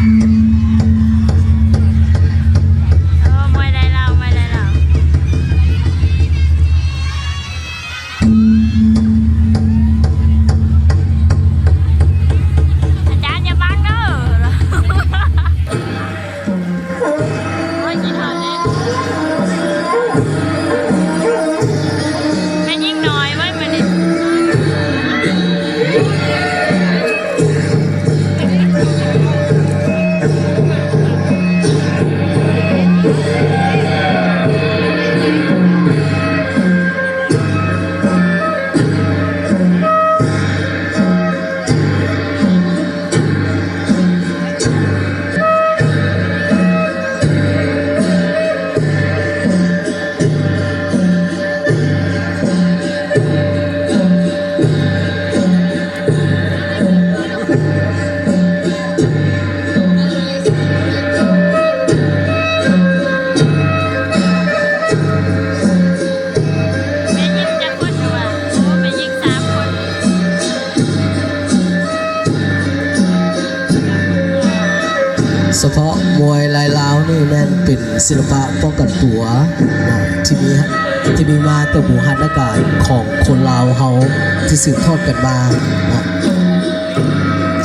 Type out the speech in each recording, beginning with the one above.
ໂອ້ ມວຍລາຍລາວ ມວຍລາຍລາວ. ອາຈານຢ່າບັງເດີ. ໂອ້ຍ ຄິດຮອດແດ່ ແມ່ຍິງນ້ອຍເວີ້ຍມື້ນີ້. ແມ່ຍິງຈັກຄົນຫວາ? ໂອ້ ແມ່ຍິງສາມຄົນ. ສະເພາະມວຍລາຍລາວນີ້ແມ່ນເປັນສິລະປະປ້ອງກັນຕົວເນາະ ທີ່ມີ ທີ່ມີມາແຕ່ບູຮານະການຂອງຄົນລາວເຮົາທີ່ສືບທອດກັນມາເນາະ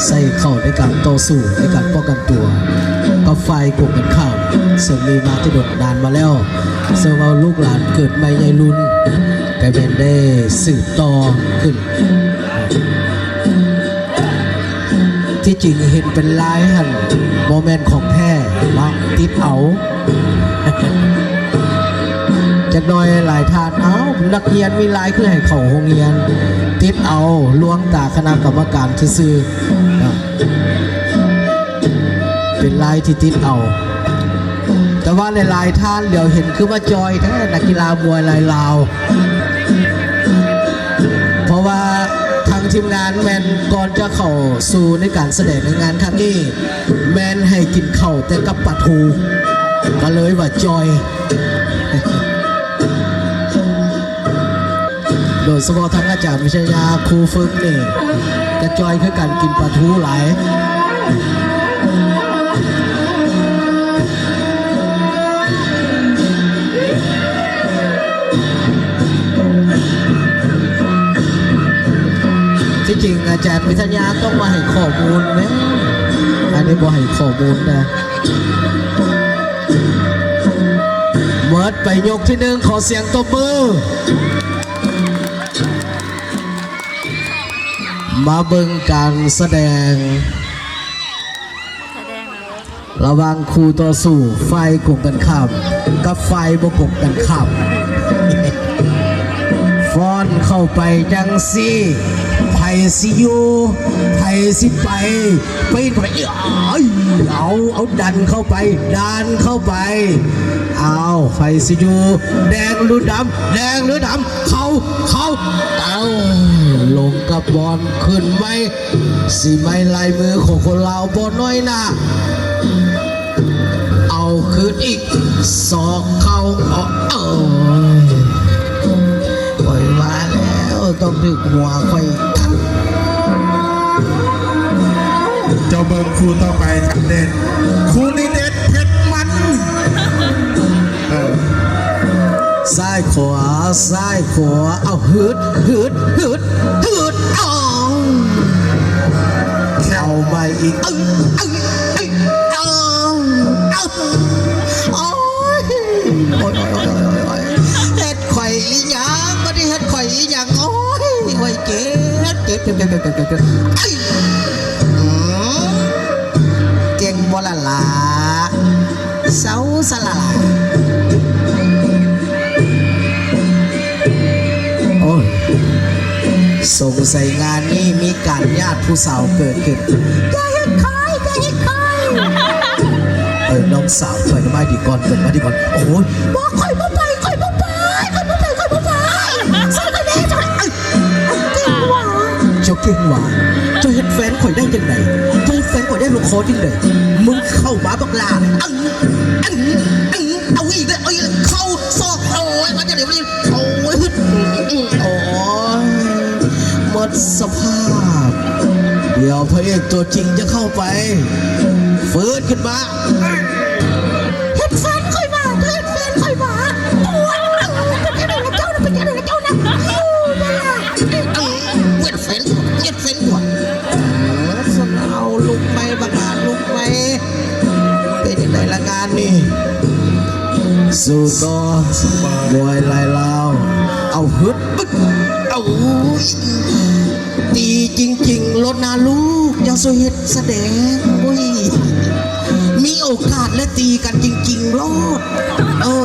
ໃຊ້ເຂົ້າໃນການຕໍ່ສູ້ ໃນການປ້ອງກັນຕົວກັບຝ່າຍກົງກັນຂ້າມ ເຊິ່ງມີມາແຕ່ດົນນານມາແລ້ວ ເຊິ່ງວ່າລູກຫຼານເກີດໃໝ່ໃຫຍ່ລຸນ ກະແມ່ນໄດ້ສືບຕໍ່ຂຶ້ນ. ທີ່ຈິງເຫັນເປັນລາຍຫັ້ນ ບໍ່ແມ່ນຂອງແທ້ເນາະ ຕິດເອົາ. ຈັກໜ່ອຍຫຼາຍທ່ານ ເອົ້າ ນັກຮຽນມີລາຍຄືໃຫ້ເຂົ້າໂຮງຮຽນ ຕິດເອົາ ລວງຕາຄະນະກຳມະການຊື່ໆ ເນາະ ເປັນລາຍທີ່ຕິດເອົາ. ແຕ່ວ່າຫຼາຍໆທ່ານຫຼຽວເຫັນຄືວ່າຈ່ອຍແທ້ ນັກກິລາມວຍລາຍລາວ. ເພາະວ່າທາງທີມງານແມ່ນກ່ອນຈະເຂົ້າສູ່ໃນການສະແດງໃນງານຄັ້ງນີ້ ແມ່ນໃຫ້ກິນເຂົ້າແຕ່ກັບປາທູ ກະເລີຍວ່າຈ່ອຍ. ໂດຍສະເພາະທາງອາຈານວິທະຍາ ຄູຝຶກນີ້ກະຈ່ອຍຄືກັນ ກິນປາທູຫຼາຍ. ທີ່ຈິງອາຈານວິທະຍາຕ້ອງມາໃຫ້ຂໍ້ມູນແມ່ນ ອັນນີ້ບໍ່ໃຫ້ຂໍ້ມູນນະ. ໝົດໄປຍົກທີໜຶ່ງ ຂໍສຽງຕົບມື. ມາເບິ່ງການສະແດງ ລະຫວ່າງຄູ່ຕໍ່ສູ້ ຝ່າຍກົງກັນຂ້າມກັບຝ່າຍບໍ່ກົງກັນຂ້າມ. ຟ້ອນເຂົ້າໄປຈັ່ງຊີ້ ໃຜຊິຢູ່ ໃຜຊິໄປ ປີນເຂົ້າໄປ ເອີຍ ເອົາ ເອົາ ດັນເຂົ້າໄປ ດັນເຂົ້າໄປ. ອ້າວ ໃຜຊິຢູ່ ແດງຫຼືດຳ ແດງຫຼືດຳ ເຂົ້າ ເຂົ້າ ເອົາ ລົງກັບບອນ ຂຶ້ນໃໝ່ ສີໄມ້ລາຍມືຂອງຄົນລາວບໍ່ນ້ອຍໜ້າ. ເອົາຄືນອີກ ສອກເຂົ້າ ເອົາ ເອີຍ ຂ້ອຍວ່າແລ້ວ ຕ້ອງຖືກຫົວຂ້ອຍ. ເຈົ້າເບິ່ງຄູ່ຕໍ່ໄປ ເດັດ ຄູ່ນີ້ເດັດເຜັດມັນ. ເອີ ຊ້າຍຂວາ ຊ້າຍຂວາ ເອົາ ຫືດ ຫືດ ຫືດ ຫືດ ເອົາ ເຂົ້າໃໝ່ອີກ ເອີ ເອີ ເອີ ເອົາ ເອົາ ໂອ້ຍ ໂອ້ຍ ໂອ້ຍ ໂອ້ຍ ໂອ້ຍ ໂອ້ຍ ເຮັດຂ້ອຍອີຫຍັງ ບໍ່ໄດ້ເຮັດຂ້ອຍອີຫຍັງ ໂອ້ຍ ໂອ້ຍ ເຈັບ ເຈັບ ເຈັບ ເຈັບ ເຈັບ ເຈັບ ເຈັບ ເຈັບ ເອີຍ ອືມ ເກັ່ງບໍ່ລະລະ ເຊົາຊະລະລະ. ໂອ້ຍ ສົງໄສງານນີ້ມີການຍາດຜູ້ສາວເກີດຂຶ້ນ. ຢ່າເຮັດຂ້ອຍ ຢ່າເຮັດຂ້ອຍ. ເອີ ນ້ອງສາວ ຂ້ອຍນຳມາດີກ່ອນ ເພິ່ນມາດີກ່ອນ. ໂອ້ຍ ບໍ່ ຂ້ອຍບໍ່ໄປ ຂ້ອຍບໍ່ໄປ ຂ້ອຍບໍ່ໄປ ຂ້ອຍບໍ່ໄປ ຊ່ອຍຂ້ອຍແດ່ ຊ່ອຍ ເກັ່ງຫວາ ເຈົ້າເກັ່ງຫວາ ເຈົ້າເຮັດແຟນຂ້ອຍໄດ້ຈັ່ງໃດ? ເຈົ້າເຮັດແຟນຂ້ອຍໄດ້ລົງຄໍຈັ່ງໃດ? ມຶງເຂົ້າມາບັກຫຼ້າ ເອົາອີກແລ້ວ ເອົາອີກແລ້ວ ເຂົ້າຊອກ ໂອ້ຍ ມາຈັ່ງໃດວະນີ້ ໂອ້ຍ ໂອ້ຍ ໝົດສະພາບ. ດຽວພະເອກຕົວຈິງຈະເຂົ້າໄປ ຝ ເປີດຂຶ້ນມາ ເຮັດແຟນຂ້ອຍວ່າ ເຮັດແຟນຂ້ອຍວ່າ ໂອ້ຍ ເປັນຈັ່ງໃດລະເຈົ້ານະ ເປັນຈັ່ງໃດລະເຈົ້ານະ ເອີ ເຮັດແຟນ ເຮັດແຟນ ເອີ ສະເອົາລຸກໄປ ບັກອາດລຸກໄປ ເປັນຈັ່ງໃດລະງານນີ້ ສູ້ຕໍ່ ມວຍລາຍລາວ ເອົາ ຮຶດ ປຶດ ເອົາ ຕີຈິງໆໂລດນາລູກ ຢ່າສູ່ເຮັດສະແດງ ໂອ້ຍ ມີໂອກາດແລ້ວຕີກັນຈິງໆໂລດ ເອີ.